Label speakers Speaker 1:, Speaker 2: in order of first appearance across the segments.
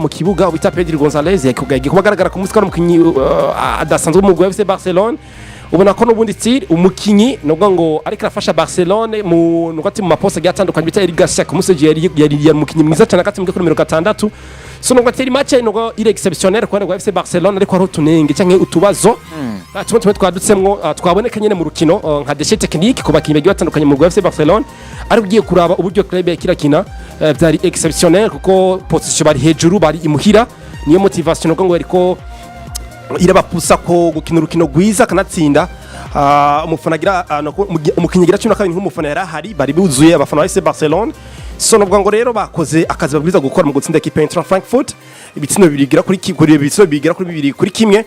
Speaker 1: Mu kibuga bita Pedri Gonzalez yagiye kuba agaragara ku munsi ko ari umukinyi adasanzwe mu mugwi wa FC Barcelone. Ubona ko n'ubundi style umukinyi nubwo ngo ariko arafasha Barcelone mu nuko ati mu ma postes agiye atandukanye bita Eric Garcia, ku munsi yari umukinyi mwiza cyane hagati mu kuri nimero 6. So nubwo atari match nubwo iri exceptionnel ku ruhande rwa FC Barcelone, ariko hari utunenge canke utubazo tumwe tumwe twadutsemwo, twaboneka nyene mu rukino, nka déchet technique ku bakinyi bagiye batandukanye mu mugwi wa FC Barcelone. Ariko ugiye kuraba uburyo club yakirakina, byari exceptionnel kuko position bari hejuru, bari imuhira, niyo motivation nubwo ngo ariko irabapusa ko gukina urukino rwiza kanatsinda. Umufana agira umukinyi agira 12 nk'umufana yari ahari, bari buzuye abafana ba FC Barcelone. So nubwo ngo rero bakoze akazi babwirizwa gukora mu gutsinda equipe ya Eintracht Frankfurt ibitsindo bibiri kuri ibitsindo bigera kuri 2-1.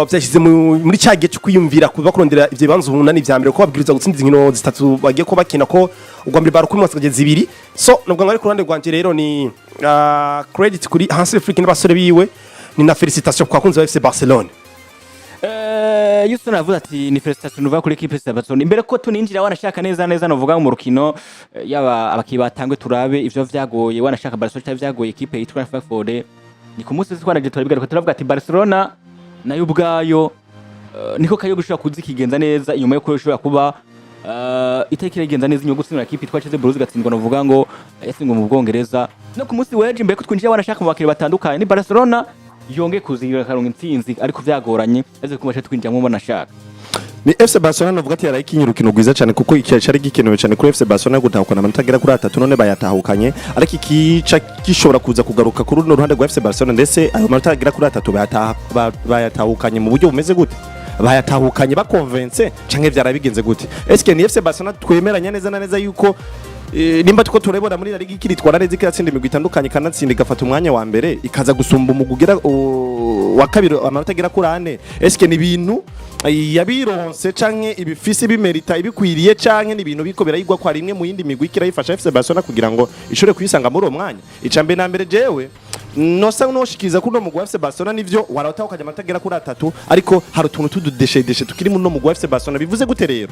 Speaker 1: Byashyize muri cya gihe cyo kwiyumvira kuba kurondera ivyo bibanza umunani vya mbere, ko babwirizwa gutsinda inkino zitatu bagiye ko bakina, ko ubwa mbere barukuri mwasagaje zibiri. So nubwo ngo ari ku ruhande rwanje rero ni credit kuri Hansi Flick n'abasore biwe, ni na félicitation ku bakunzi ba FC Barcelone.
Speaker 2: Houston aravuze ati ni félicitation uva kuri équipe ya Barcelona. Imbere ko tuninjira wanashaka neza neza novuga mu rukino, yaba abakinnyi batangwe, turabe ivyo vyagoye wanashaka Barcelona cyangwa vyagoye équipe yitwa Frankfurt. Ni ku munsi twanaje turabigaruka, turavuga ati Barcelona nayo ubwayo niko kayo gushobora kuzikigenza neza inyuma yo kushobora kuba itariki iragenza neza inyuma yo gutsindwa équipe yitwa Chelsea Blues, igatsindwa novuga ngo yatsindwa mu Bwongereza. No ku munsi w'ejo, imbere ko twinjira wanashaka mu bakinnyi batandukanye, ni Barcelona yongeye kuzingira karonka intsinzi, ariko vyagoranye aze kumasha twinjiramo banashaka.
Speaker 3: Ni FC Barcelona navuga ati yarayikinye urukino rwiza cyane, kuko iki cyari gikenewe cyane kuri FC Barcelona gutahukana amanota agera kuri atatu, none bayatahukanye. Ariko ikica gishobora kuza kugaruka kuri runo ruhande rwa FC Barcelona, ndetse ayo manota agera kuri atatu bayatahukanye mu buryo bumeze gute? Bayatahukanye bakonvense canke vyarabigenze gute? Eske ni FC Barcelona twemeranya neza na neza yuko nimba tuko turabona muri La Liga ikiritwara neza, ikiratsinda imigwi itandukanye, ikanatsinda, igafata umwanya wa mbere, ikaza gusumba umugwi ugera wa kabiri amanota agera kuri ane, eske ni ibintu yabironse canke ibifise bimerita ibikwiriye, canke ni ibintu biko birayigwa kwa rimwe mu yindi migwi ikirayifasha FC Barcelona kugira ngo ishobore kuyisanga muri uwo mwanya? Icambere na mbere, jewe nosa noshikiriza kuri uno mugwi wa FC Barcelona, nivyo waratahukanye amanota agera kuri atatu, ariko hari utuntu tududeshe deshe tukiri muri uno mugwi wa FC Barcelona. Bivuze gute rero?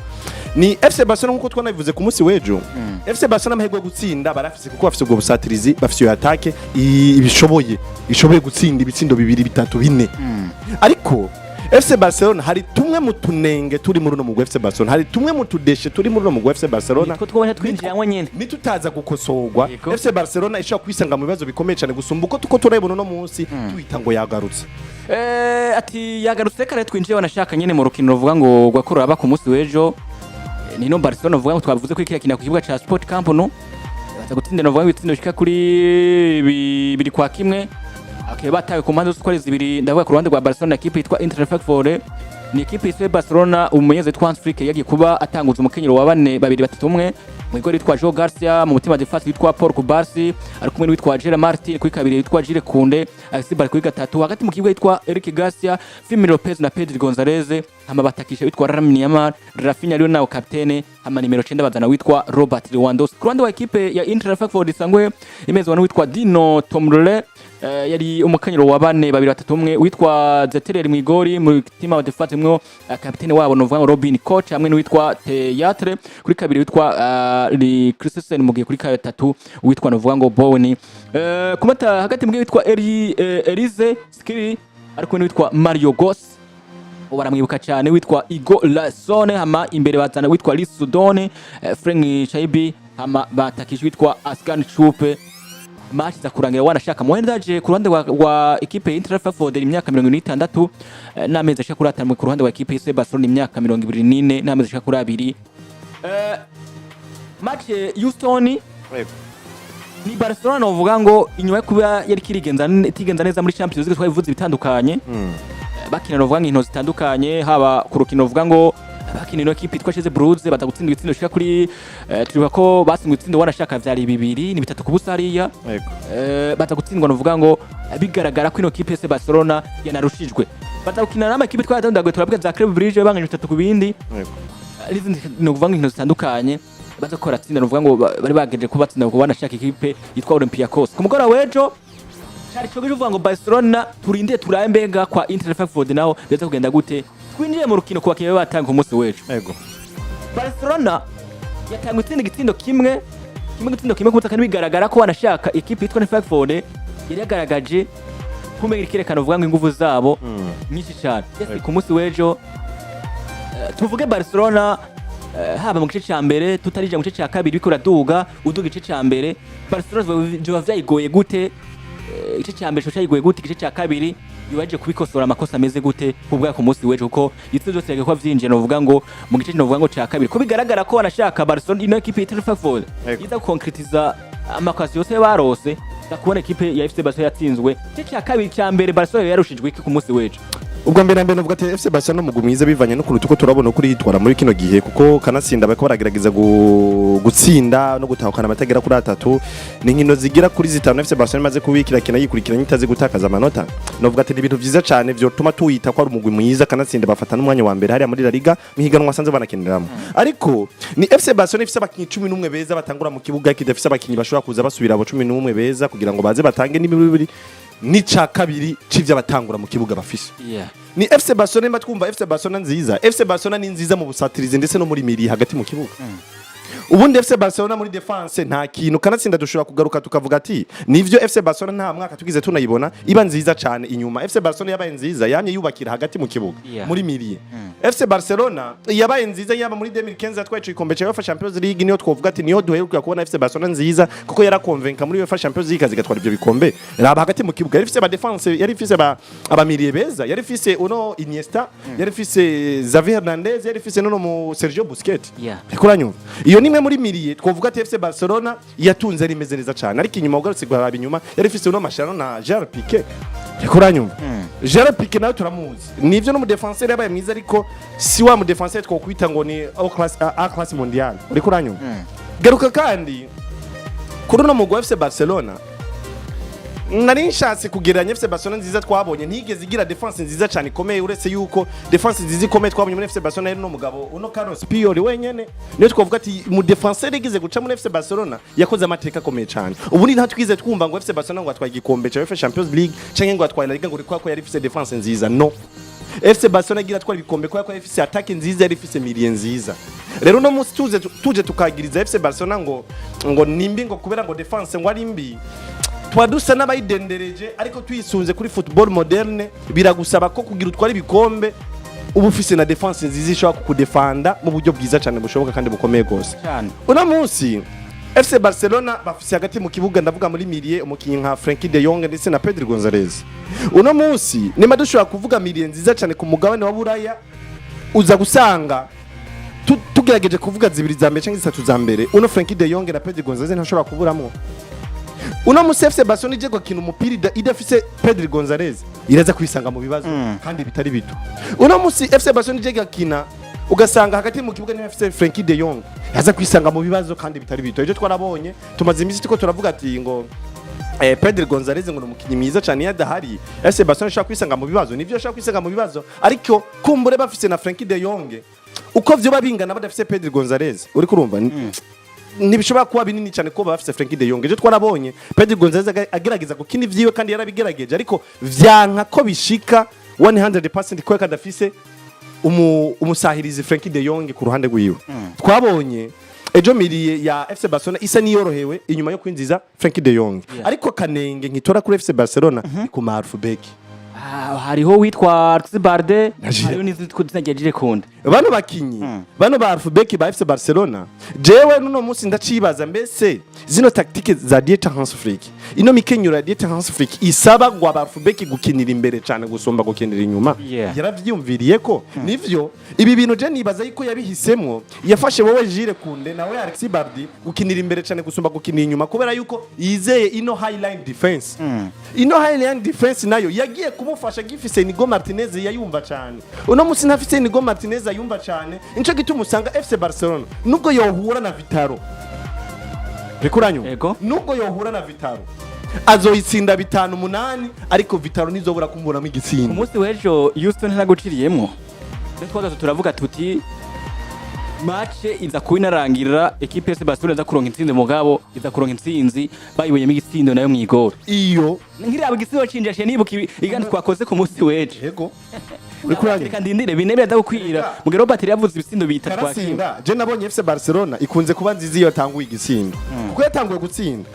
Speaker 3: Ni FC Barcelona nkuko twanabivuze ku munsi w'ejo, FC Barcelona amahirwe yo gutsinda barafise, kuko bafise ubwo busatirizi, bafise iyo attaque ibishoboye, ishoboye gutsinda ibitsindo bibiri, bitatu, bine. Ariko FC Barcelona hari tumwe mu tunenge turi muri uno mugwi wa FC Barcelona, hari tumwe mu tudeshe turi muri uno mugwi wa FC Barcelona
Speaker 2: nitwo twabonye twinjiramo nyene.
Speaker 3: Nitutaza gukosorwa, FC Barcelona ishobora kwisanga mu bibazo bikomeye cyane gusumba uko tuko turabibona uno munsi tuhita ngo yagarutse.
Speaker 2: Ati yagarutse kare. Twinjiye wanashaka nyene mu rukino ruvuga ngo rwakorera ku munsi w'ejo. Nino Barcelona uvuga ngo twavuze ko ikirakina ku kibuga ca Sport Camp Nou, baza gutsinda novuga ngo ibitsindo bishika kuri 2-1. Akaba batawe ku mpande zose uko ari zibiri. Ndavuga ku ruhande rwa Barcelona, équipe yitwa Eintracht Frankfurt. Ni équipe yitwa Barcelona, umumenyereza witwa Hans Flick yagiye kuba atanguza umukenyero wa 4-2-3-1. Mu igori witwa Joao Garcia, mu mutima défense witwa Paul Cubarsi ari kumwe n'uwitwa Gerard Martin, kuri kabiri witwa Jules Koundé, Alexis kuri gatatu, hagati mu kibuga witwa Eric Garcia, Fermin Lopez na Pedri Gonzalez, hama batakisha witwa Lamine Yamal, Raphinha ariwe nawe kapitene, hama nimero 9 bazana witwa Robert Lewandowski. Ku ruhande wa équipe ya Eintracht Frankfurt isangwe imezwa n'uwitwa Dino Tomlin, yari umukenyero wa 4-2-3-1, witwa Zetterer mu igori, mu mutima wa défense mwo kapitene wabo novuga ngo Robin Koch hamwe n'uwitwa Theate, kuri kabiri witwa Christensen, mu gihe kuri gatatu witwa novuga ngo Bowen, kumata hagati mu gihe witwa Ellyes Skhiri ari kumwe n'uwitwa Mario Götze, baramwibuka cyane, witwa Hugo Larsson, hama imbere bazana witwa Lisudon, Frank Chaibi, hama batakije witwa Ascan Chupe. Match za kurangira wanashaka Mohendaje ku ruhande rwa équipe y'Eintracht Frankfurt imyaka 76 n'amezi ashika kuri 5, ku ruhande rwa équipe y'FC Barcelona imyaka 24 n'amezi ashika kuri 2. Match Houston, ni Barcelona novuga ngo inyuma yo kuba yari kirigenza itigenza neza muri Champions League, twabivuze ibitandukanye, bakina novuga ngo inkino zitandukanye, haba ku rukino novuga ngo bakina ino équipe yitwa Chelsea Blues, baza gutsinda ibitsindo bishika kuri turibuka ko batsinzwe ibitsindo wanashaka vyari bibiri ni bitatu ku busa hariya. Baza gutsindwa novuga ngo bigaragara ko ino équipe FC Barcelona yanarushijwe. Baza gukina n'amakipe twadandaguye, turavuga za Club Brugge banganya 3 ku bindi, n'izindi novuga ngo inkino zitandukanye baza gukora tsinda novuga ngo bari bagejeje kuba batsinda ngo banashaka équipe yitwa Olympiacos. Ku mugoroba w'ejo cari cyo uvuga ngo Barcelona turinde turabe mbega kwa Eintracht Frankfurt naho biza kugenda gute. Twinjiye mu rukino ku bakinnyi batanga ku munsi w'ejo. Barcelona yatanga itsinda igitsindo kimwe kimwe, igitsindo kimwe ku busa, kandi bigaragara ko wanashaka équipe yitwa Frankfurt. Yari yagaragaje kumenya ikerekana uvuga ngo ingufu zabo nyinshi cyane. Yes, ku munsi w'ejo tuvuge Barcelona, haba mu gice cya mbere, tutarija mu gice cya kabiri, biriko uraduga uduga igice cya mbere, Barcelona vyoba vyayigoye gute? Igice cya mbere cyayigoye gute? Igice cya kabiri yubaje kubikosora amakosa ameze gute kubwa ku munsi w'ejo? Kuko ibitsindo byose yagiye kuba vyinjiye, novuga ngo mu gice, novuga ngo cya kabiri, ko bigaragara ko banashaka Barcelona, ino ekipe yitwa Frankfurt, iza gukonkretiza amakosa yose barose za kubona ekipe ya FC Barcelona yatsinzwe igice cya kabiri. Cya mbere Barcelona yarushijwe iki ku munsi w'ejo?
Speaker 3: Ubwa mbere na mbere navuga ati FC Barcelona umugwi mwiza bivanye n'ukuntu tuko turabona uko yitwara muri kino gihe, kuko kanatsinda bariko baragerageza gutsinda no gutahukana amatagera kuri atatu. Ni inkino zigera kuri zitanu FC Barcelona imaze kubikira kina yikurikiranye itazi gutakaza amanota. Novuga ati ni ibintu vyiza cane vyotuma tuwita ko ari umugwi mwiza, kanatsinda bafata n'umwanya wa mbere hariya muri La Liga mu higanwa asanzwe banakiniramo. Ariko ni FC Barcelona ifise abakinyi 11 beza batangura mu kibuga, kidafise abakinyi bashobora kuza basubira abo 11 beza kugira ngo baze batange n'imibiri n'ica kabiri c'ivyo abatangura mu kibuga bafise. Ni FC Barcelona, mba twumva FC Barcelona nziza. FC Barcelona ni nziza mu busatirizi ndetse no muri milieu hagati mu kibuga. Ubundi FC Barcelona muri défense nta kintu. Kanatsinda dushobora kugaruka tukavuga ati nivyo, FC Barcelona nta mwaka tugize tunayibona iba nziza cyane inyuma. FC Barcelona yabaye nziza yamye yubakira hagati mu kibuga, muri milieu. FC Barcelona yabaye nziza yaba muri 2015 yatwaye ico gikombe cya UEFA Champions League, niyo twovuga ati niyo duheruka kubona FC Barcelona nziza, kuko yarakonvenka muri UEFA Champions League zigatwara ivyo bikombe. Raba hagati mu kibuga, yari ifise ba défense, yari ifise ba aba milieu beza, yari ifise uno Iniesta, yari ifise Xavi Hernandez, yari ifise nuno mu Sergio Busquets. Ariko uranyumva, iyo nimwe muri milieu twovuga ati FC Barcelona yatunze ari imeze neza cyane. Ariko inyuma, ugarutse guharaba inyuma, yari ifise uno Mascherano na Gerard Piqué. Ariko uranyumva, Gerard Piqué nawe turamuzi, nivyo no mu défenseur yabaye mwiza, ariko si wa mu défenseur twokwita ngo ni A class, A classe mondiale. Uriko uranyumva? Garuka kandi kuri uno mugwi wa FC Barcelona, nari nshatse kugereranya FC Barcelona nziza twabonye ntigeze igira défense nziza cyane ikomeye, uretse yuko défense nziza ikomeye twabonye muri FC Barcelona yari no mugabo uno Carlos Puyol wenyene, niyo twavuga ati mu défenseur igize guca muri FC Barcelona yakoze amateka akomeye cyane. Ubundi nta twize twumva ngo FC Barcelona ngo atwaye igikombe cya UEFA Champions League canke ngo atwaye La Liga ngo ko yari ifise défense nziza. No FC Barcelona igira atwara ibikombe kubera ko yari ifise attaque nziza, yari ifise milieu nziza. Rero no munsi tuze tuje tukagiriza FC Barcelona ngo nimbi, ngo kubera ngo défense ngo ari mbi, tuba dusa n'abayidendereje. Ariko tuyisunze kuri football moderne, biragusaba ko kugira utware ibikombe uba ufise na défense nziza ishobora kukudefanda mu buryo bwiza cyane bushoboka kandi bukomeye rwose.
Speaker 2: Cyane.
Speaker 3: Uno munsi FC Barcelona bafise hagati mu kibuga, ndavuga muri milieu, umukinyi nka Frenkie de Jong ndetse na Pedri Gonzalez. Uno munsi nima dushobora kuvuga milieu nziza cyane ku mugabane wa Buraya, uza gusanga tugerageje kuvuga zibiri za mbere cyangwa zitatu za mbere, uno Frenkie de Jong na Pedri Gonzalez ntashobora kuburamwo. Uno musi FC Barcelona ije gukina umupira idafise Pedri Gonzalez, iraza kwisanga mu bibazo kandi bitari bito. Uno musi FC Barcelona ije gukina ugasanga hagati mu kibuga ntibafise Frenkie de Jong, yaza kwisanga mu bibazo kandi bitari bito. Ibyo twarabonye, tumaze iminsi tuko turavuga ati ngo Pedri Gonzalez ngo ni umukinnyi mwiza cyane, iyo adahari FC Barcelona ishobora kwisanga mu bibazo. Nivyo, ashobora kwisanga mu bibazo, ariko kumbure bafise na Frenkie de Jong, uko vyoba bingana badafise Pedri Gonzalez, uri kurumva, ntibishobora kuba binini cyane kuba bafise Frenkie de Jong. Ejo twarabonye Pedri Gonzalez agerageza gukina ivyiwe kandi yarabigerageje, ariko vyanka ko bishika 100% kubera ko adafise umusahirizi Frenkie de Jong ku ruhande rwiwe. Twabonye ejo milieu ya FC Barcelona isa niyorohewe inyuma yo kwinjiza Frenkie de Jong. Ariko kanenge nkitora kuri FC Barcelona ni ku ma half-back.
Speaker 2: Ah, hariho witwa Alexis Balde,
Speaker 3: Jules.
Speaker 2: hariho n'izitwa izina rya Jules Koundé.
Speaker 3: Bano bakinyi, bano ba half-back ba FC Barcelona, jewe nuno munsi ndacibaza mbese zino tactique za Dieter Hans Flick, ino mikenyero ya Dieter Hans Flick isaba ngo aba half-back gukinira imbere cyane gusumba gukinira inyuma, yaravyiyumviriye ko nivyo ibi bintu? Je nibaza yuko yabihisemwo, yafashe wowe Jules Koundé nawe Alexis Balde gukinira imbere cyane gusumba gukinira inyuma kubera yuko yizeye ino high line defense. Ino high line defense nayo yagiye kumufasha gifise Inigo Martinez yayumva cyane. Uno munsi ntafise Inigo Martinez ayumva cyane, nico gituma usanga FC Barcelona nubwo yohura na Vitaro, reka uranyumva,
Speaker 2: Ego.
Speaker 3: nubwo yohura na Vitaro azoyitsinda 5-8, ariko Vitaro ntizobura kumburamo
Speaker 2: Ku
Speaker 3: igitsinda.
Speaker 2: munsi w'ejo Houston ntaguciriyemwo, rero twagaze turavuga tuti match iza kuba inarangira ekipe ya Barcelona iza kuronka intsinzi, mugabo iza kuronka intsinzi bayibonyemo igitsindo nayo mw'igoro.
Speaker 3: Iyo
Speaker 2: nkiraba igitsindo cinjashe nibuka igani twakoze ku munsi w'ejo.
Speaker 3: Yego. Uri kuranyumva?
Speaker 2: Reka ndindire, bine biraza gukwira. Mugihe Robert yavuze ibitsindo bitatu kwa kimwe.
Speaker 3: Karasinda, je nabonye FC Barcelona ikunze kuba nziza iyo yatanguye igitsindo, kuko yatanguye gutsinda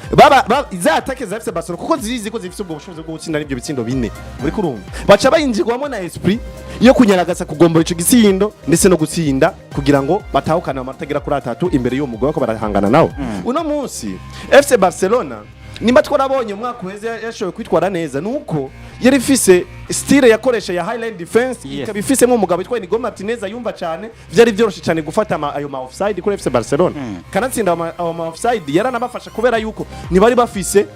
Speaker 3: za attaque za FC Barcelona, kuko zizi ko zifise ubwo bushobozi bwo gutsinda n'ibyo bitsindo bine. Muri kurumva baca bayinjirwamo na esprit yo kunyaragasa kugombora ico gitsindo ndetse no gutsinda kugira ngo batahukane amanota agera kuri 3 imbere y'uwo mugwi ko barahangana nawo. Uno munsi FC Barcelona, nimba twarabonye umwaka uheze yashoboye kwitwara neza, nuko yari ifise style yakoresha ya high line defense, ikaba ifisemo umugabo witwa Inigo Martinez yumva cyane. Vyari vyoroshe cyane gufata ayo ma offside kuri FC Barcelona. Kanatsinda ayo ma offside yaranabafasha, kubera yuko ntibari bafise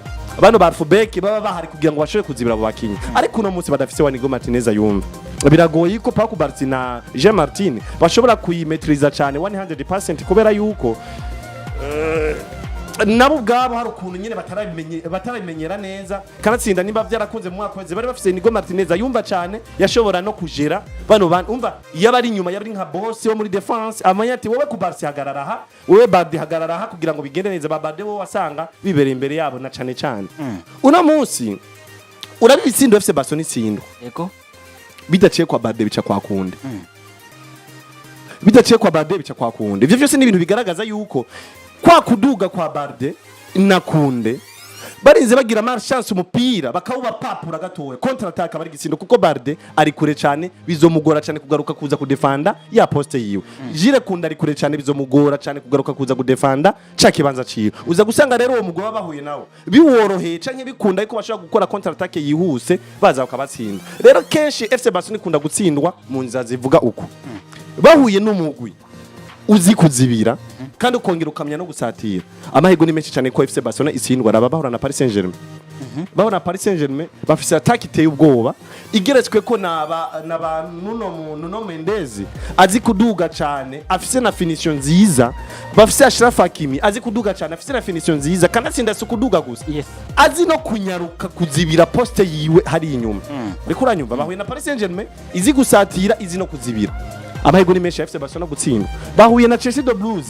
Speaker 3: bano ba fullback baba bahari kugira ngo bashobore kuzibira abo bakinyi. Ariko uno munsi badafise wa Inigo Martinez yumva, biragoye ko Pau Cubarsí na Jean Martin bashobora kuyimetriza cyane 100%, kubera yuko nabo ubwabo hari ukuntu nyine batarabimenyera neza. Kanatsinda nimba byarakunze mu mwaka weze bari bafise Inigo Martinez yumva cyane, yashobora no kujera bano bantu. Umva, iyo abari inyuma yari nka boss wo muri defense, amenya ati: "Wowe Cubarsí hagarara aha, wowe Balde hagarara aha," kugira ngo bigende neza. Ba Balde bo wasanga bibereye imbere yabo. Na cane cane uno munsi urabi ibitsindo FC Barcelona itsindwa bidaciye kwa Balde bica kwa Kounde, bidaciye kwa Balde bica kwa Kounde. Ivyo vyose ni ibintu bigaragaza yuko kwa kuduga kwa Balde na Kounde barinze bagira malchance, umupira bakawubapapura gatoya, contre attaque bari gitsindo, kuko Balde ari kure cyane, bizomugora cyane kugaruka kuza kudefanda ya poste yiwe. Jules Kounde ari kure cyane, bizomugora cyane kugaruka kuza kudefanda ca kibanza ciwe. Uza gusanga rero uwo mugabo bahuye nawo biworoheye canke bikunda ariko bashobora gukora contre attaque yihuse, baza bakabatsinda. Rero kenshi FC Barcelona ikunda gutsindwa mu nzira zivuga uko bahuye n'umugwi uzi kuzibira kandi ukongera ukamenya no gusatira. Amahirwe ni menshi cyane ko FC Barcelona itsindwa. Raba bahura na Paris Saint-Germain, bahura na Paris Saint-Germain bafise attaque iteye ubwoba, igeretswe ko naba Nuno Mendes azi kuduga cyane, afise na finition nziza. Bafise Achraf Hakimi azi kuduga cyane, afise na finition nziza. Kanatsinda si kuduga gusa, azi no kunyaruka kuzibira poste yiwe hari inyuma. Uriko uranyumva? Bahuye na Paris Saint-Germain izi gusatira, izi no kuzibira. Amahirwe ni menshi ya FC Barcelona gutsinda. Bahuye na Chelsea the Blues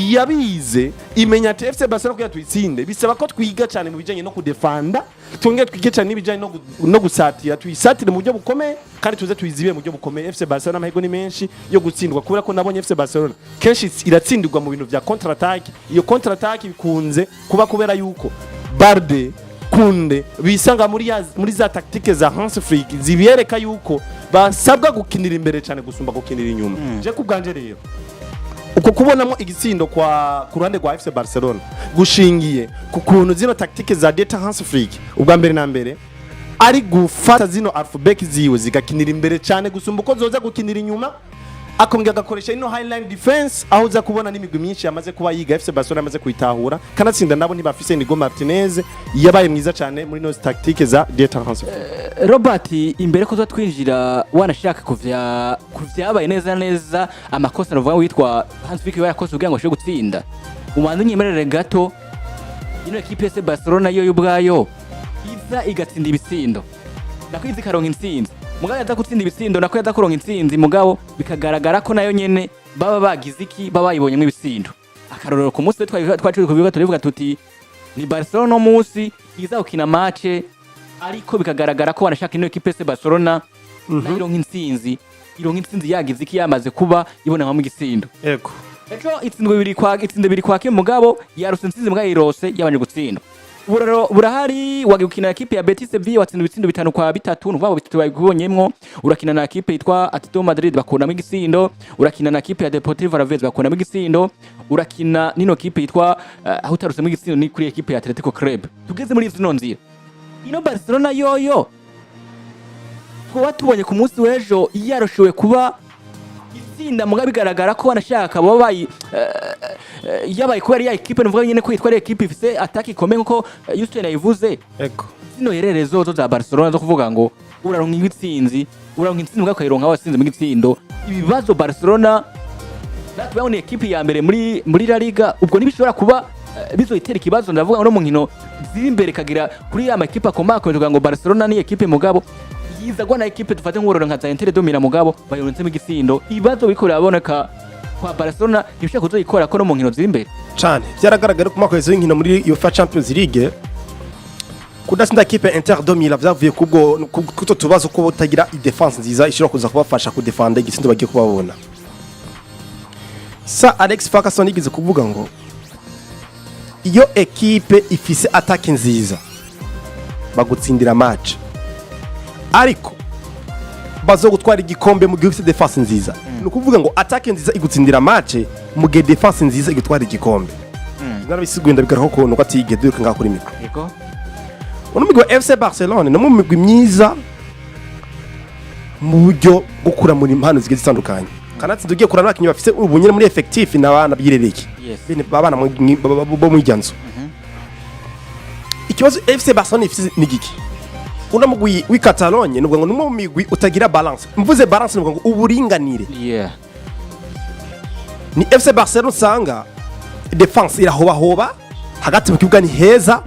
Speaker 3: yabize, imenya ati FC Barcelona kugira tuyitsinde bisaba ko twiga cyane mu bijanye no kudefanda, twongere twige cyane n'ibijanye no gusatira, tuyisatire mu buryo bukomeye kandi tuze tuyizibire mu buryo bukomeye. FC Barcelona amahirwe ni menshi yo gutsindwa, kubera ko nabonye FC Barcelona kenshi iratsindirwa mu bintu vya contre attaque. Iyo contre attaque bikunze kuba kubera yuko Balde, Kounde bisanga muri za tactique za Hans Flick zibereka yuko basabwa gukinira imbere cyane gusumba gukinira inyuma. Je kubwanje rero, uko kubonamo igitsindo kwa ku ruhande rwa FC Barcelona gushingiye ku kuntu zino tactique za Dieter Hans Flick, ubwa mbere na mbere ari gufata zino halfback ziwe zigakinira imbere cyane gusumba uko zoza gukinira inyuma, akongera agakoresha ino high line defense, aho uza kubona n'imigwi myinshi yamaze kuba yiga FC Barcelona yamaze kuyitahura. Kanatsinda nabo ntibafise Inigo Martinez yabaye mwiza cyane muri no tactique za Dieter Hans Flick.
Speaker 2: Robert, imbere ko twinjira wanashaka kuvya kuvyabaye neza neza, amakosa navuga witwa Hans Flick yakoze kugira ngo ashobore gutsinda, ubanze unyemerere gato. Ino ekipe FC Barcelona yo ubwayo iza igatsinda ibitsindo, nako iza ikaronka intsinzi, mugabo yaza gutsinda ibitsindo, nako yaza kuronka intsinzi, mugabo bikagaragara ko nayo nyene baba bagize iki, baba bayibonyemo ibitsindo. Akarorero, ku munsi twaciye ku bibuga turivuga tuti ni Barcelona no munsi iza gukina match, ariko bikagaragara ko wanashaka ino ekipe FC Barcelona nayo ironka intsinzi, ironka intsinzi yagize iki, yamaze kuba ibonamamo igitsindo. Ejo itsindwa 2-1, mugabo yarose intsinzi, mugabo yirose yabanje gutsinda. Uburaro burahari. Wagiye gukina na ekipe ya Betis Sevilla, watsinda ibitsindo 5-3, nukuvuga ngo bitatu babibonyemwo. Urakina na ekipe yitwa Atletico Madrid, bakuramo igitsindo. Urakina na ekipe ya Deportivo Alaves, bakuramo igitsindo. Urakina nino ekipe yitwa aho utarusemo igitsindo ni kuri ekipe ya Atletico Club. Tugeze muri zino nzira, ino Barcelona yoyo twaba tubonye ku munsi w'ejo yaroshowe kuba itsinda, muga bigaragara ko banashaka baba bayi yabaye kuba ari ya ekipe nuvuga nyene ko yitwa ari ekipe ifise attaque ikomeye nkuko Houston yayivuze. Zino herere zozo za Barcelona zo kuvuga ngo uraronka intsinzi, uraronka intsinzi muga ukayironka watsinze mu gitsindo. Ibibazo Barcelona natwe ni ekipe ya mbere muri La Liga, ubwo ntibishobora kuba bizoyitera ikibazo. Ndavuga no mu nkino ziri imbere kagira kuri ya makipe akomakomeye, tuvuga ngo Barcelona ni ekipe, mugabo yiza gwa na ekipe dufate nk'uburoro nka za Inter de Milan, mugabo bayirontsemo igitsindo. Ibibazo biriko biraboneka kwa Barcelona ntibishobora kuzoyikora ko no mu nkino ziri imbere.
Speaker 1: Cane byaragaragara ku mwaka w'inkino muri UEFA Champions League. Kudatsinda ekipe Inter de Milan vyavuye kubwo kuto tubazo ko batagira défense nziza ishobora kuza kubafasha kudefanda igitsindo bagiye kubabona. Sir Alex Ferguson yigeze kuvuga ngo iyo ekipe ifise attaque nziza bagutsindira match, ariko bazogutwara igikombe mu gihe ufise défense nziza. Ni ukuvuga ngo attaque nziza igutsindira match, mu gihe défense nziza igutwara igikombe. Narabisiguye, ndabigaruka ukuntu ko atigiye duruka ngaho kuri micro. Uno mugwi wa FC Barcelone ni umwe mu migwi myiza mu buryo bwo kuramura impano zigiye zitandukanye. Kanatsinda ugiye kurana abakinnyi bafise ubu nyene muri effectif n'abana byirereke bene babana bo mu nzu. Ikibazo FC Barcelone ifise ni giki? Uno mugwi w'i Catalogne ni ngo ni umwe mu migwi utagira balance. Mvuze balance, ni ngo uburinganire. Ni FC Barcelone usanga défense irahobahoba, hagati mu kibuga ni heza,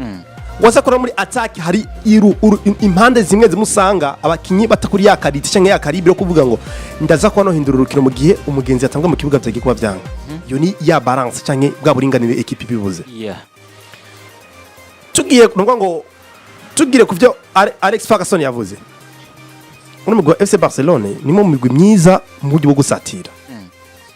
Speaker 1: waza kureba muri attaque hari iru, uru, impande zimwe zimwe usanga abakinyi batakuri ya qualité cyangwa ya calibre yo kuvuga ngo ndaza kuba nohindura urukino mu gihe umugenzi yatangwa mu kibuga byagiye kuba vyanga. Iyo ni ya balance cyangwa bwa buringanire équipe bibuze. Tugiye nuvuga ngo tugire ku byo Alex Ferguson yavuze, uno mugwi wa FC Barcelone ni mu migwi myiza mu buryo bwo gusatira.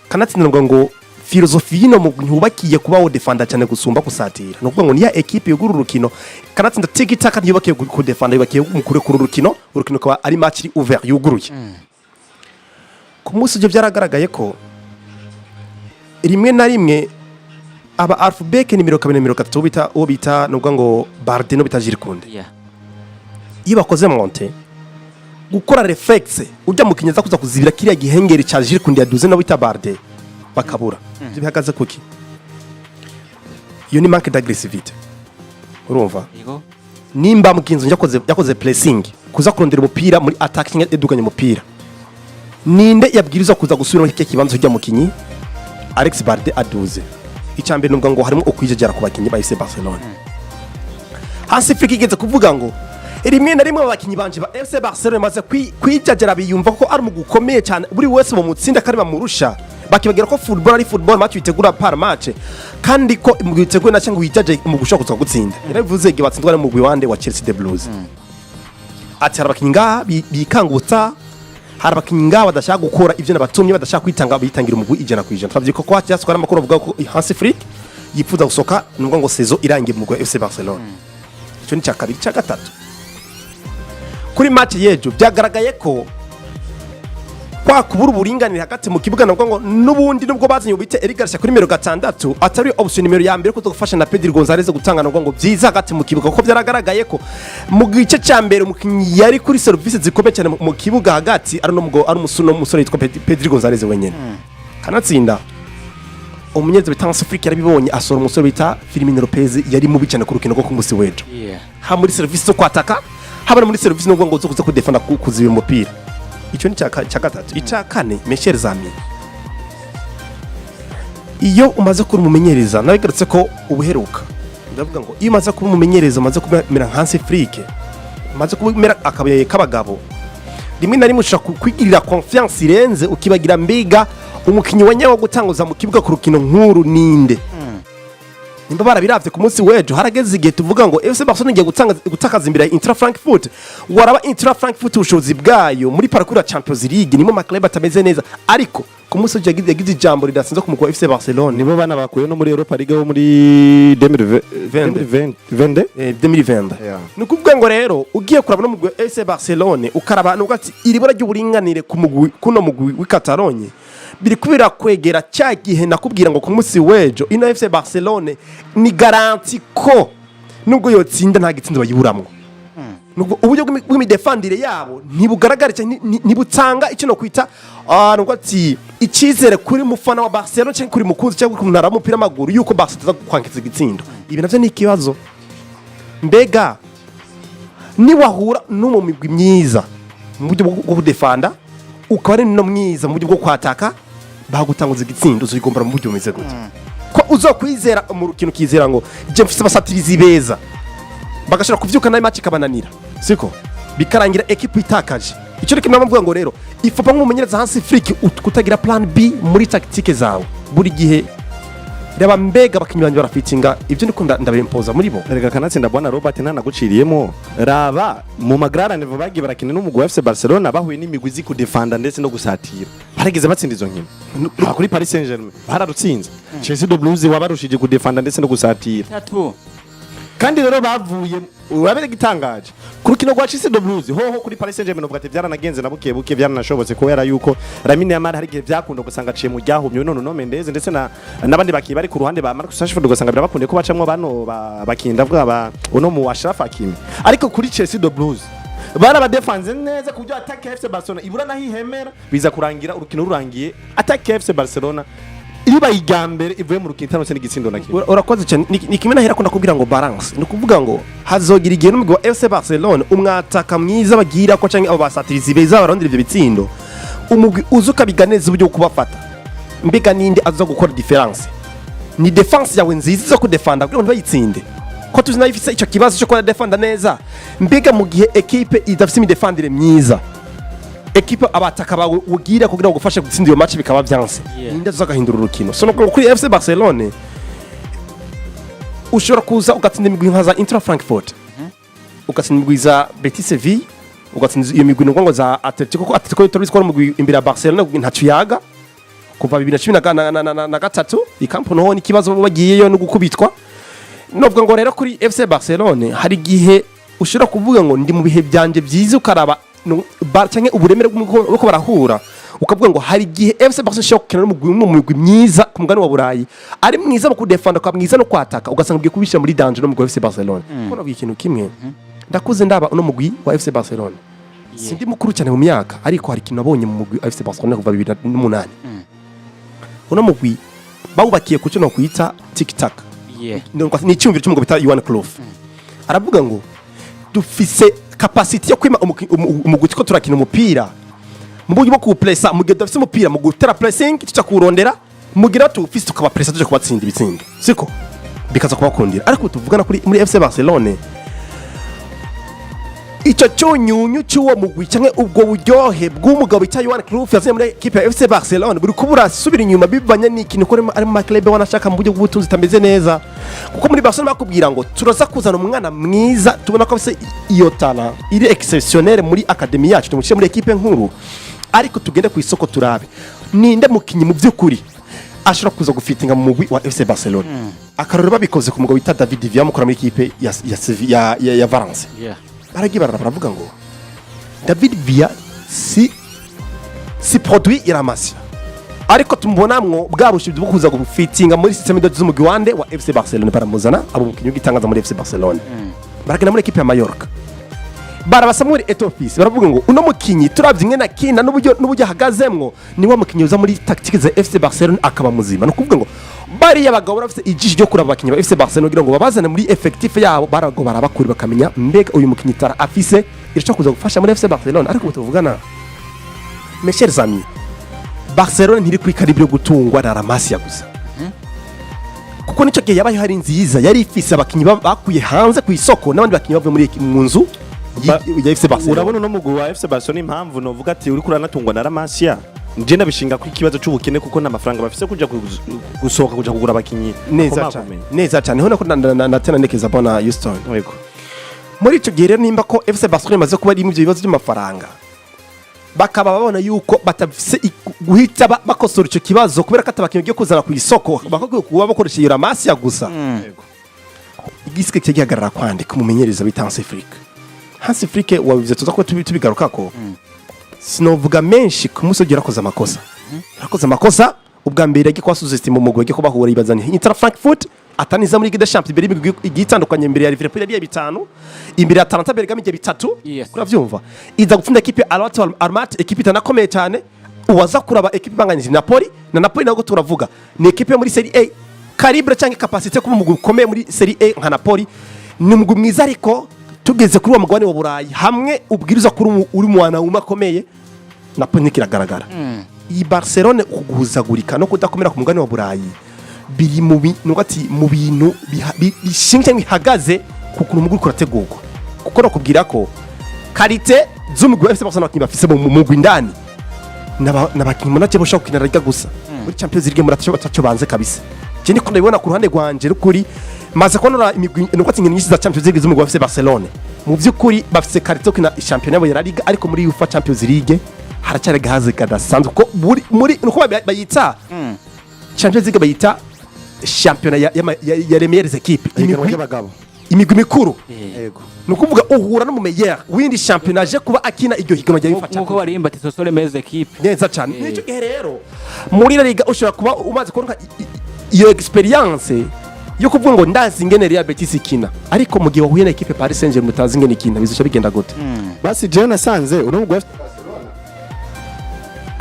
Speaker 1: Kanatsinda nuvuga ngo philosophie y'ino mugwi ntiwubakiye kuba wo defanda cyane gusumba gusatira. Ni ukuvuga ngo ni ya équipe yugura urukino. Kanatsinda tiki taka ntiyubakiye kudefanda, yubakiye mu kurekura urukino, urukino ukaba ari match iri ouvert, yuguruye. Ku munsi ibyo byaragaragaye ko rimwe na rimwe aba half-back nimero 2, nimero 3, uwo bita nuvuga ngo Balde no bita Jules Koundé, iyo bakoze montée, gukora réflexe ujya mu kinyeza kuza kuzibira kiriya gihengeri ca Jules Koundé yaduze no bita Balde bakabura. Ibyo bihagaze kuki? Iyo ni manque d'agressivité, urumva?
Speaker 2: Yego.
Speaker 1: Nimba mukinzu yakoze pressing kuza kurondera umupira muri attaque cyangwa eduganya umupira, ninde yabwirizwa kuza gusubira muri kiriya kibanza ujya mukinyi Alex Balde aduze? Icambere nubwo ngo harimo ukwijejera ku bakinyi ba FC Barcelone. Hansi Flick igeze kuvuga ngo rimwe na rimwe abakinyi banje ba FC Barcelone maze kwijajara, biyumva ko ari umugwi ukomeye cyane, buri wese mu mutsinda kandi bamurusha, bakibagira ko football ari football, match witegura par match, kandi ko umugwi witeguye na cyangwa wijaje umugwi ushobora kuza gutsinda. Yarabivuze igihe batsindwa n'umugwi wande wa Chelsea, the Blues, ati hari abakinyi ngaha bikangutsa, hari abakinyi ngaha badashaka gukora ibyo nabatumye, badashaka kwitanga, bitangira umugwi 100%. Twavuze ko cyaswa n'amakuru avuga ko Hansi Flick yifuza gusoka nubwo ngo saison irangiye mu mugwi wa FC Barcelone. Icyo ni icya kabiri. Icya gatatu, kuri match y'ejo byagaragaye ko kwa kubura uburinganire hagati mu kibuga, nabwo ngo n'ubundi nubwo bazanye ubite Eric Garcia kuri nimero 6, atari option nimero ya mbere kuza gufasha na Pedri Gonzalez gutanga nubwo ngo byiza hagati mu kibuga, kuko byaragaragaye ko mu gice cya mbere umukinnyi yari kuri service zikomeye cyane mu kibuga hagati ari no ari umusore witwa Pedri Gonzalez wenyine. Kanatsinda umunyezi bita Hansi Flick yarabibonye, asora umusore bita Fermin Lopez, yari mubi cyane ku rukino rwo ku munsi w'ejo, haba muri serivisi zo kwataka, haba no muri serivisi nubwo ngo zo kuza kudefanda, kuziba umupira. Icyo ni icya gatatu. Icya kane, mes chers amis, iyo umaze kuba umumenyereza, nabigarutse ko ubuheruka ndavuga ngo iyo umaze kuba umumenyereza, umaze kumera nka Hansi Flick, umaze kumera akabuye k'abagabo, rimwe na rimwe ushobora kwigirira confiance irenze, ukibagira mbega umukinnyi wa nyawo gutanguza mu kibuga ku rukino nk'uru ninde. Nimba barabiravye ku munsi w'ejo, harageze igihe tuvuga ngo FC Barcelona igiye gutakaza imbere ya Eintracht Frankfurt. Waraba Eintracht Frankfurt, ubushobozi bwayo muri parcours ya Champions League, nimo ma club atameze neza, ariko ku munsi w'ejo yagize ijambo ridasanzwe ku mugwi wa FC Barcelone.
Speaker 3: Nibo bana bakuye no muri Europa League wo muri 2022.
Speaker 1: 2020.
Speaker 3: Yeah.
Speaker 1: Ni ukuvuga ngo rero ugiye kuraba no mugwi wa FC Barcelone, ukaraba nubwo ati iri bura ry'uburinganire ku mugwi, kuno mugwi w'i Catalogne, biri kubera kwegera cya gihe nakubwira ngo ku munsi w'ejo ino FC Barcelone ni garantie ko nubwo yotsinda nta gitsinda bayiburamwo. Nubwo uburyo bw'imidefandire yabo ntibugaragara cyane, ntibutanga icyo no kwita nubwo ati icyizere kuri mufana wa Barcelona cyangwa kuri mukunzi cyangwa ku muntu w'umupira w'amaguru yuko Barcelona itaza kwangiza igitsindo. Ibi navyo ni ikibazo. Mbega niwahura n'umu migwi myiza mu buryo bwo kudefanda, ukaba ari no mwiza mu buryo bwo kwataka, bagutanguza igitsindo, uzoyigombora mu buryo bumeze gute? Ko uzokwizera mu rukino, ukizera ngo je mfise abasatirizi beza, bagashobora kuvyuka nayo match ikabananira, siko bikarangira équipe itakaje. Icyo rero kimwe mvuga ngo rero ifopa nk'umumenyereza Hansi Flick kutagira plan B muri tactique zawe buri gihe. Reba mbega abakinyi banje barafitinga ibyo ndiko ndabimpoza muri bo.
Speaker 3: Erega kanatsinda, bwana Robert, ntanaguciriyemo. Raba mu magrarane bagiye barakina n'umugwi wa FC Barcelona, bahuye n'imigwi izi kudefanda ndetse no gusatira, barigeze batsinda izo nkino? Aha kuri Paris Saint-Germain bararutsinze, Chelsea de Blues wabarushije kudefanda ndetse no gusatira.
Speaker 2: Tatu.
Speaker 3: Kandi rero bavuye, urabere gitangaje ku rukino rwa Chelsea de Blues hoho, kuri Paris Saint-Germain uvuga ati byaranagenda na buke buke, byaranashobotse kubera yuko Lamine Yamal hari igihe byakunda gusanga aciye mu ryahumye none no Mendes ndetse na n'abandi bakiye bari ku ruhande ba Marcus Rashford, ugasanga birabakundiye ko bacamwo bano bakinda bwa ba uno mu Achraf Hakimi. Ariko kuri Chelsea de Blues barabadefanze neza ku buryo attaque ya FC Barcelona ibura naho ihemera, biza kurangira urukino rurangiye attaque ya FC Barcelona riba irya mbere ivuye mu rukino itanose n'igitsindo na kimwe.
Speaker 1: Urakoze cyane. Ni kimwe nahera ko ndakubwira ngo balance, ni ukuvuga ngo hazogira igihe n'umugwi wa FC Barcelona, umwataka mwiza bagira ko canke abo basatirizi beza barondera ivyo bitsindo, umugwi uza ukabiga neza uburyo bwo kubafata. Mbega ninde aza gukora différence? Ni défense yawe nziza iza kudefanda kugira ngo ntibayitsinde, ko tuzi nayo ifise ico kibazo cyo kuba defanda neza. Mbega mu gihe ekipe idafise imidefandire myiza, ekipe abataka bawe ugira kugira ngo gufashe gutsinda iyo match bikaba vyanse, ninde aza agahindura urukino? So no kuri FC Barcelone ushobora kuza ugatsinda imigwi nka za Eintracht Frankfurt, ugatsinda imigwi za Betis Seville, ugatsinda iyo migwi ngo za Atletico, kuko Atletico turabizi ko ari umugwi imbere ya Barcelona ntacyo yaga kuva 2013 i Camp Nou, n'ikibazo bagiyeyo no gukubitwa. Novuga ngo rero kuri FC Barcelone hari igihe ushobora kuvuga ngo ndi mu bihe byanje byiza, ukaraba canke uburemere bw'uko barahura, ukavuga ngo hari igihe FC Barcelona ishobora gukina n'umugwi umwe mu migwi myiza ku mugabane wa Burayi, ari mwiza mu kudefanda, ukaba mwiza no kwataka, ugasanga ugiye kubishyira muri danger no mugwi wa FC Barcelona. Kuko navuga ikintu kimwe, ndakuze ndaba uno mugwi wa FC Barcelona, sindi mukuru cyane mu myaka, ariko hari ikintu nabonye mu mugwi wa FC Barcelona kuva 2008. Uno mugwi bawubakiye ku cyo nokwita tiki taka. Ni icyumviro cy'umugabo bita Johan Cruyff. Aravuga ngo dufise capacity yo kwima umugwi two turakina umupira mu buryo bwo kuwupresa mu gihe dufise umupira, mu gutera pressing tuca kuwurondera, mu gihe tuwufise tukabapresa tuje kubatsinda ibitsindo, siko bikaza kubakundira. Ariko tuvugana kuri muri FC Barcelone, icyo cyunyunyu cy'uwo mugwi cyangwa ubwo buryohe bw'umugabo bita Johan Cruyff yazanye muri ekipe ya FC Barcelone buri kuba burasubira inyuma bivanye n'ikintu ko ari mu maklebe wanashaka mu buryo bw'ubutunzi itameze neza. Kuko muri Barcelona bakubwira ngo turaza kuzana umwana mwiza, tubona ko afise iyo talent iri exceptionnelle muri academy yacu, tumushyire muri ekipe nkuru, ariko tugende ku isoko turabe ninde mukinyi mu by'ukuri ashobora kuza gufitinga mu mugwi wa FC Barcelona. Akarorero, babikoze ku mugabo bita David Villa mukora muri ekipe ya Valence. Baragiye barara baravuga ngo David Villa si produit ya La Masia, ariko tumubonamwo bwa bushobozi bwo kuza gufitinga muri système de z'umugwi wande wa FC Barcelona. Baramuzana, abo mukinyi w'igitangaza muri FC Barcelona. Baragenda muri ekipe ya Mallorca, baraba Samuel Eto'o Fils, baravuga ngo uno mukinyi turavye ingene akina n'uburyo ahagazemwo, ni wa mukinyi uza muri tactique za FC Barcelona akaba muzima. Ni ukuvuga ngo bariya bagabo barafise ijisho ryo kuraba abakinyi ba FC Barcelona kugira ngo babazane muri effectif yabo, barago barabakura bakamenya mbega uyu mukinyi tara afise irashobora kuza gufasha muri FC Barcelona. Ariko ubu tuvugana, mes chers amis, Barcelona ntiri kuri calibre yo gutungwa na La Masia gusa, kuko nicyo gihe yabaye hari nziza, yari ifise abakinyi bakuye hanze ku isoko n'abandi bakinyi bavuye muri mu nzu ya FC Barcelona.
Speaker 3: Urabona uno mugwi wa FC Barcelona, impamvu novuga ati uriko uranatungwa na La Masia, nje ndabishinga ko ikibazo c'ubukene, kuko nta mafaranga bafise kuja gusohoka kuja kugura abakinyi
Speaker 1: Neza cyane.
Speaker 3: bakomakomeye.
Speaker 1: Neza cyane, ho nako natena nekeza bona Houston.
Speaker 3: Yego.
Speaker 1: Muri ico gihe rero, nimba ko FC Barcelona imaze kuba ari mu ivyo bibazo by'amafaranga, bakaba babona yuko batafise guhita bakosora ico kibazo kubera ko atabakinyi bagiye kuzana ku isoko, bakwiye kuba bakoresha iyo La Masia gusa.
Speaker 3: Yego.
Speaker 1: Igisike kigiye gihagarara kwandika umumenyereza bita Hansi Flick. Hansi Flick wabivuze, tuza kuba tubigarukako. Sinovuga menshi ku munsi ugiye, yarakoze amakosa, yarakoze amakosa. Ubwa mbere yagiye kuba sous-estimé umugwi yagiye kubahura, ibazanye Eintracht Frankfurt ataniza muri Ligue des Champions imbere y'imigwi igiye itandukanye, imbere ya Liverpool yariye bitanu, imbere ya Atalanta Bergamo igiye bitatu. Uravyumva, iza gutsinda ekipe Almat Almaty, ekipe itanakomeye cyane. Uwaza kuraba ekipe ibanganyije Napoli, na Napoli nabwo turavuga ni ekipe yo muri Serie A, calibre cyangwa capacité kuba umugwi ukomeye muri Serie A nka Napoli ni umugwi mwiza, ariko tugeze kuri uwo mugabane wa Burayi hamwe ubwiriza kuri uri mwana wuma akomeye, Napoli ntikiragaragara. Iyi Barcelone, kuguhuzagurika no kudakomera ku mugabane wa Burayi biri mu nuko ati mu bintu bishinga cyangwa bihagaze ku kuntu umugwi uriko urategurwa, kuko nakubwira ko qualité z'umugwi wa FC Barcelona, abakinyi bafise mu mugwi indani n'abakinyi munake bashobora gukina La Liga gusa, muri Champions League murataco bataco banze kabisa. Je ndiko ndabibona ku ruhande rwanje rukuri, maze kubona imigwi, nuko ati inkino nyinshi za Champions League z'umugwi wa FC Barcelone, mu by'ukuri bafise qualité yo kina shampiyona yabo ya La Liga, ariko muri UEFA Champions League haracyari gahaze kadasanzwe, kuko muri nuko bayita Champions League, bayita shampiyona ya les meilleures équipes,
Speaker 3: Ihiganwa ry'abagabo.
Speaker 1: Imigwi mikuru.
Speaker 3: Yego.
Speaker 1: Ni ukuvuga uhura n'umu meilleur w'indi shampiyona aje kuba akina iryo higanwa rya UEFA
Speaker 2: Nkuko
Speaker 1: Champions.
Speaker 2: barimba ati ce sont les meilleures équipes.
Speaker 1: Neza cyane. Nicyo gihe rero muri La Liga ushobora kuba umaze kubona iyo expérience yo kuvuga ngo ndazi ingene Real Betis ikina, ariko mu gihe wahuye na équipe Paris Saint-Germain mutazi ingene ikina, bizoca bigenda gute?
Speaker 3: Basi jewe nasanze uno mugwi wa FC Barcelona,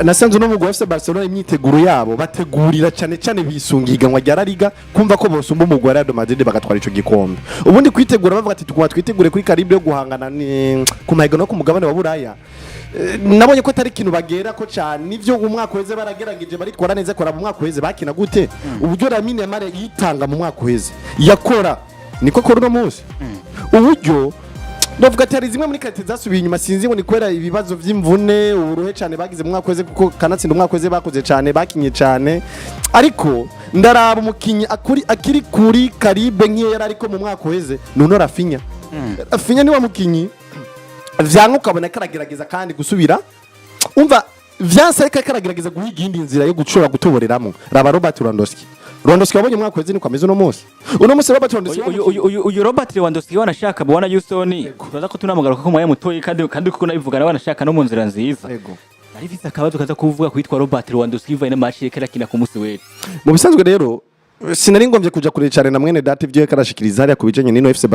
Speaker 3: nasanze uno mugwi wa FC Barcelona imyiteguro yabo bategurira cyane cyane bisunga ihiganwa rya La Liga, kumva ko bosumba umugwi wa Real Madrid bagatwara ico gikombe. Ubundi kwitegura bavuga ati tuguma twitegure kuri calibre yo guhangana ni ku mahiganwa yo ku mugabane wa Buraya, nabonye ko atari ikintu bagera ko cyane. Nivyo, umwaka uheze baragerageje baritwara neza. Kora mu mwaka uheze bakina gute? Uburyo Lamine Yamal yitanga mu mwaka uheze yakora niko kora uno munsi? Uburyo ndavuga ati hari zimwe muri qualité zasubiye inyuma, sinzi ngo ni kubera ibibazo vy'imvune, uburuhe cyane bagize mu mwaka uheze, kuko kanatsinda umwaka uheze bakoze cyane, bakinye cyane. Ariko ndaraba umukinyi akuri akiri kuri calibre nk'iyo yari ariko mu mwaka uheze, nuno Raphinha. Raphinha ni wa mukinyi vyanka ukabona ko aragerageza kandi gusubira, umva vyanse, ariko ariko aragerageza guhiga iyindi nzira yo gushobora gutoboreramo. Raba Robert Lewandowski. Lewandowski wabonye umwaka uheze niko ameze uno munsi. Uno munsi Robert Lewandowski
Speaker 2: Uyu Robert Lewandowski wanashaka, bwana Houston, tuza ko tunamugaruka ko mwanya mutoyi, kandi kuko nabivugana wanashaka no mu nzira nziza.
Speaker 3: Yego.
Speaker 2: Nari mfise akabazo kaza kuvuga kwitwa Robert Lewandowski ivaye na match yariko arakina ku munsi w'ejo.
Speaker 3: Mu bisanzwe rero sinari ngombye kuja kure cyane na mwene data ivyo yariko arashikiriza hariya ku bijanye n'ino FC.